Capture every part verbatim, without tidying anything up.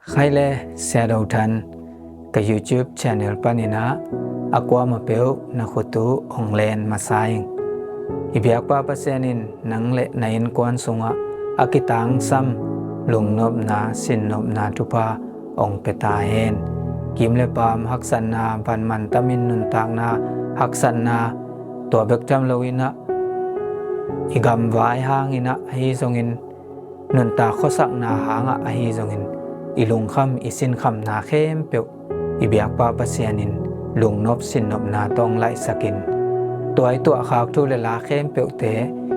Khai le Siado Than ka YouTube channel panin ah a kuamah peuh na khut uh hong len masa ing. I biakpa Pasian in nang le na innkuan sungah a kitangsam lungnopna, sinnopna thupha hong pia ta hen. Kim le paam, haksatna, van mantamin nuntakna, haksatna, tua bek tham loin ah i gamvai hangin ah ahi zongin, nuntak khuasakna hangah ahi zongin, i lungkham i sinkhamna khempeuh i biakpa Pasian in lungnop sinnopna tawh hong laihsakin, tua i tuahkhak thu le la khempeuhte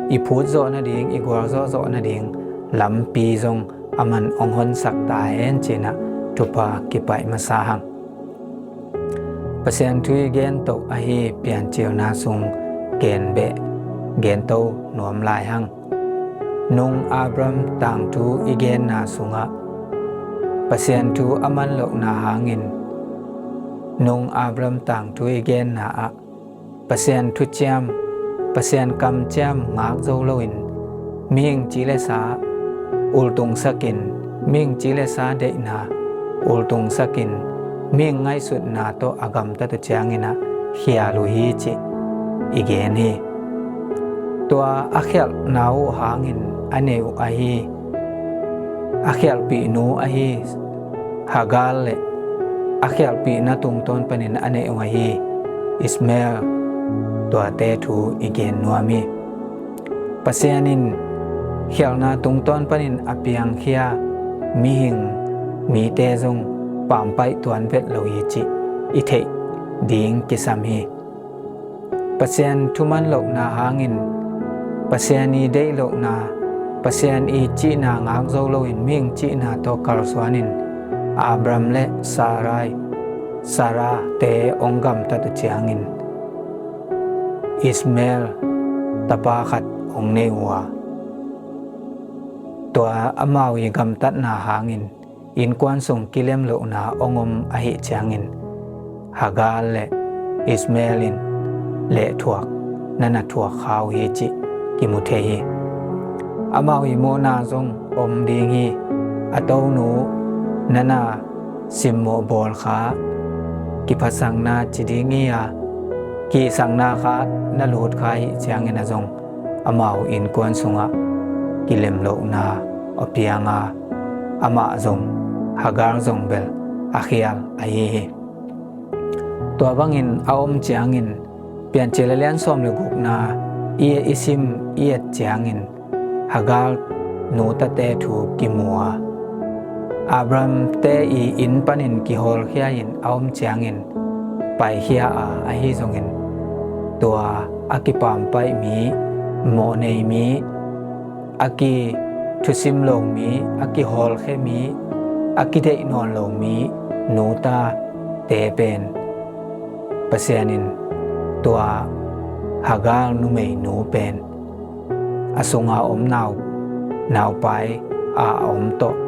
i phut zawh nading, i gualzawh zawh nading lampi zong aman hong honsak ta hen ci-in ah thupha kipaih masa hang. Pasian thu i gen toh ahi Piancilna sung gen beh gen to nuam lai hang. Nung Abram tangthu i genna sungah Pasian thu a man lohna hangin, nung Abram tangthu i genna ah Pasian thuciam, Pasian kamciam ngak zo loin, mihing ci le sa ultungsakin, mihing ci le sa deihna ultungsakin, mihing ngaihsutna tawh a gamtat uh ciangin ah khial uh hi cih i gen hi. Tua a khialhna uh hangin a nei uh ahi, a khialhpihnu ahi Hagar le a khialhpihna tungtawn panin a neih uh ahi Ishmael, tuate thu i gen nuam hi. Pasian in khialhna tungtawn panin a piangkhia mihing, mite zong pampaih tuan vet lo hi cih i theih ding kisam hi. Pasian thuman lohna hangin, Pasian i deih lohna, Pasian i cihna ngak zo loin mihing cihna tawh kalsuanin Abram le Sarai, Sarah te hong gamtat uh ciangin Ishmael tapa khat hong nei uh a, tua amau i gamtatna hangin innkuan sung kilem lohna hong om ahih ciangin Hagar le Ishmael in lehthuak na na thuak kha uh hi cih kimu thei hi. Amau i muhna zong om ding hi. A tonu na na simmawh bawl kha, kiphatsakna ci ding hi a, kihsakna kha na lut kha ahih ciangin ah zong amau innkuan sungah kilemlohna a piang a, amah zong, Hagar zong bel a khial ahi hi. Tua bangin a om ciangin Piancil a lian sawm le gukna i, i sim i et ciangin Hagar nutate thu kimu a, Abram te i inn panin kihawlkhia in a om ciangin paikhia a, ahi zongin tua a kipampaih mi, mawhnei mi, a kithusim lo mi, a kihawlkhia mi, a kideih nawn lo mi nutate pen Pasian in tua Hagar numeinu pen a sunga om nau, naupai a om tawh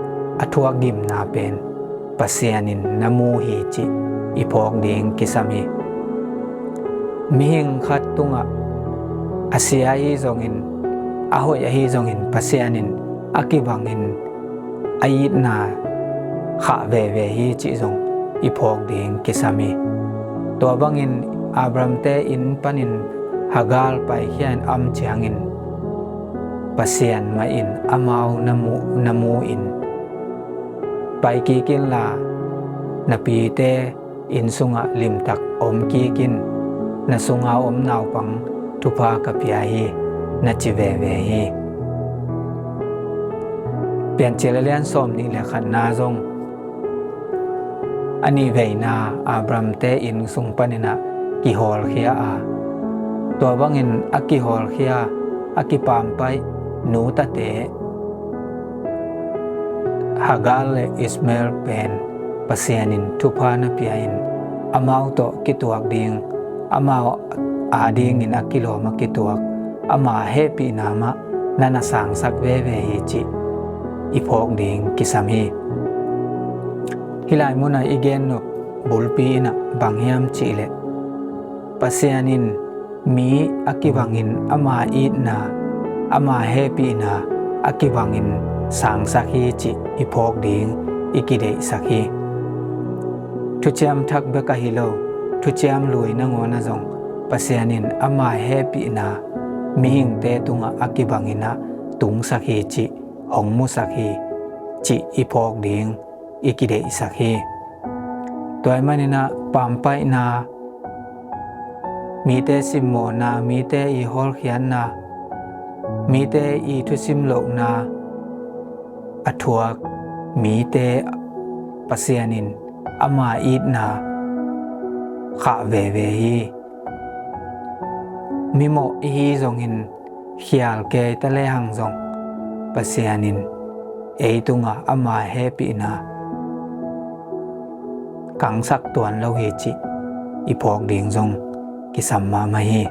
a thuak gimna pen Pasian in na mu hi cih i phawk ding kisam hi. Mihing khat tungah a sia ahi zongin, a hoih ahi zongin Pasian in a kibangin a itna khah veve hi cih zong i phawk ding kisam hi. Tua bangin Abram te inn panin Hagar paikhia in a om ciangin Pasian mah in amau na mu, na mu in pai kik inla, na pite inn sungah limtak om kik in, na sunga om naupang thupha ka pia hi, na ci veve hi. Piancil a lian sawm nih le khatna zong a nih veina Abram te inn sung panin ah kihawlkhia a, tua bangin a kihawlkhia, a kipampaih nutate Hagar le Ishmael pen Pasian in thupha na pia in, amau tawh kituak ding, amau adingin a kilawm a kituak, ama hehpihna mah na na sangsak veve hi cih i phawk ding kisam hi. Hih lai munah i gennop bulpi in ah bang hiam cihleh, Pasian in mi a kibangin ama itna, ama hehpihna a kibangin sangsak hi cih i phawk ding i kideihsak hi. Thuciam thak bek ahi lo, thuciam lui nangawn ah zong Pasian in ama hehpihna mihingte tungah a kibangin ah tungsak hi cih, hong musak hi cih i phawk ding i kideihsak hi. Tua ahih manin ah pampaihna, mite simmawhna, mite i hawlkhiatna, mite i thusim lohna a thuak mite Pasian in ama itna khah veve hi. Mimawh i hi zongin, khial kei ta lehang zong Pasian in ei tungah ama hehpihna kangsak tuan lo hi cih i phawk ding zong kisam mahmah hi.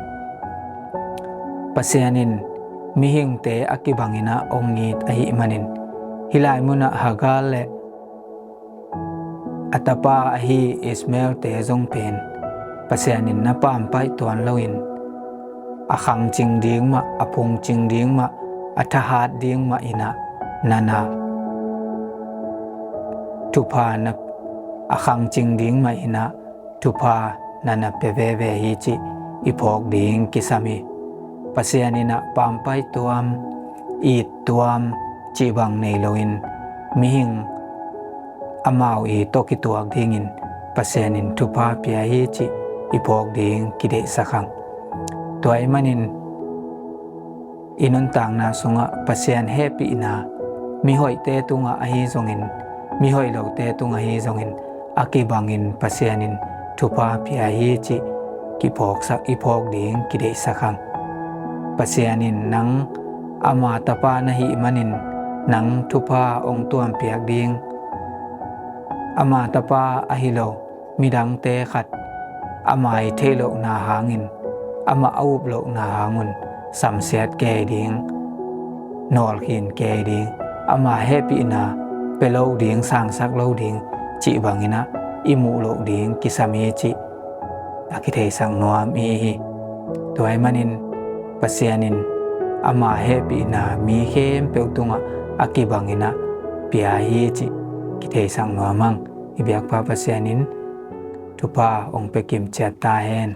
Pasian in mihingte a kibangin ah hong it ahih manin, hih lai munah Hagar le a tapa ahi Ishmael-te zong pen Pasian in na pampaih tuan loin, a khangcing ding mah, a phungcing ding mah, a thahat ding mah in ah na na thupha na, a khangcing ding mah in ah thupha na na pia veve hi cih i phawk ding kisam hi. Pasian in ah pampaih tuam, it tuam cih bang nei loin, mihing amau i tawh kituak dingin Pasian in thupha pia hi cih i phawk ding kideihsak hang. Tua ahih manin i nuntakna sungah Pasian hehpihna mihoihte tungah ahi zongin, mihoih lote tungah ahi zongin, a kibangin Pasian in thupha pia hi cih kiphawksak, i phawk ding kideihsak hang. Pasian in nang ama tapa na hih manin nang thupha hong tuampiak ding, ama tapa ahi lo midangte khat ama i theih lohna hangin, ama a up lohna hangun samsiat kei ding, nawlkhin kei ding, ama hehpihna pia lo ding, sangsak lo ding cih bangin ah i muh loh ding kisam hi cih a kitheisak nuam i hi. Tua ahih manin Pasian in ama hehpihna mi khempeuh tungah a kibangin ah pia hi cih kitheisak nuam hang. I biakpa Pasian in thupha hong pia kimciat ta hen.